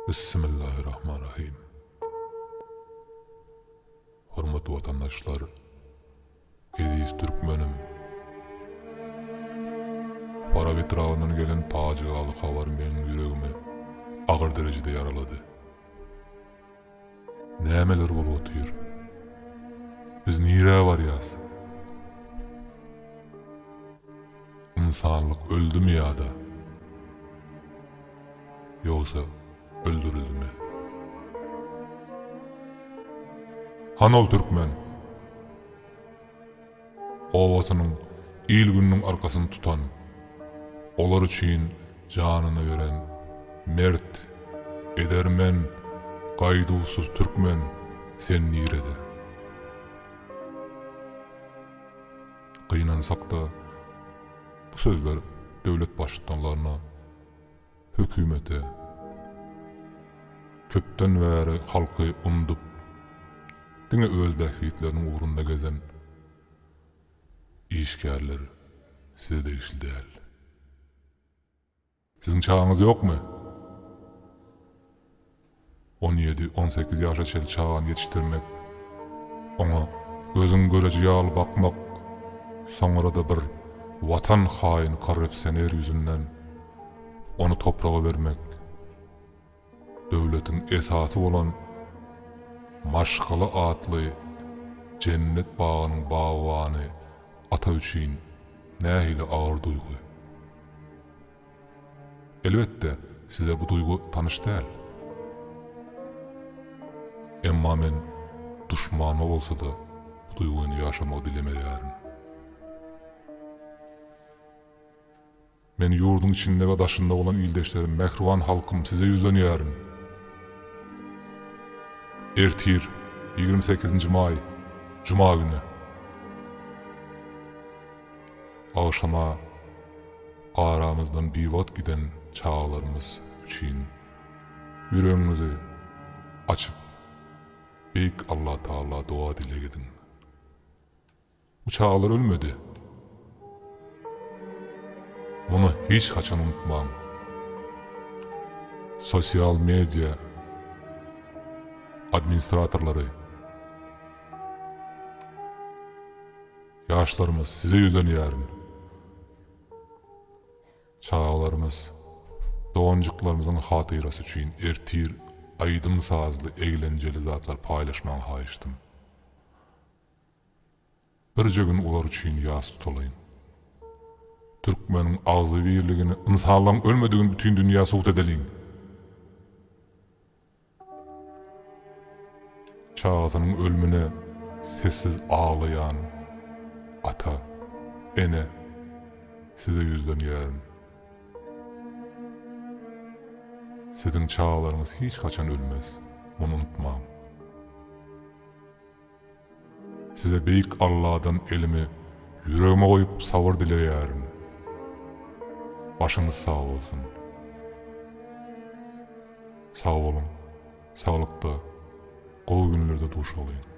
Bismillahirrahmanirrahim. Hormatly watandaşlar, eziz türkmenim. Farap etrabyndan gelen pajygaly habar meň ýüregimi agyr derejede ýaralady. Nämeler bolup otyr? Biz nirä barýas? Ynsanlyk öldümi ýa-da? Ýogsa öldürildimi? Hany ol türkmen? Obasynyň, il-gününiň arkasyny tutan, olar üçin janyny beren mert, edermen, gaýduwsyz türkmen sen nirede? Gynansak-da, bu sözler döwlet baştutanlaryna, hökümete, köpden bäri halky undup, diňe öz bähbitleriniň ugrunda gezen işgärler size degişli däl. Siziň çagaňyz ýokmy? 17, 18 ýaşa çenli çagany ýetişdirmek, oňa gözüň göreji ýaly bakmak, soňra-da bir watan haýyny korrupsioner ýüzünden ony topraga bermek, döwletiň esasy bolan maşgala atly jennet bagynyň bagbany ata üçin nähili agyr duýgy. Elbetde, size bu duýgy tanyş däl. Emma men duşmanyma bolsa-da bu duýgyny ýaşamagy dilemeýärin. Men ýurduň içinde we daşynda bolan ildeşlerim, mähriban halkym, size ýüzlenýärin. Ertir, 28-nji maý, juma güni. Agşama aramyzdan biwagt giden çagalarymyz üçin ýüregiňizi açyp, Beýik Allatagala doga-dileg ediň. Bu çagalar ölmedi. Muny hiç haçan unutmaň. Sosial media administratorlary, ýaşlarymyz size ýüzlenýärin. Çagalarymyz, doganjyklarymyzyň hatyrasy üçin ertir aýdym-sazly eglenjeli zatlar paýlaşmagyň haýyştym. Birje gün olar üçin ýas tutalyň. Türkmeniň agzybirligini, ynsanlaryň ölmedigini bütin dünýä subut edeliň. Çagasynyň ölmüne sessiz aglaýan ata, ene size ýüzlenýärin. Siziň çagalaryňyz hiç haçan ölmez, muny unutmaň. Size beýik Alladan elimi ýüregime goýup sabyr dileýärin. Başyňyz sag bolsun. Sag boluň. Saglykda, gowy günlerde duşalyň.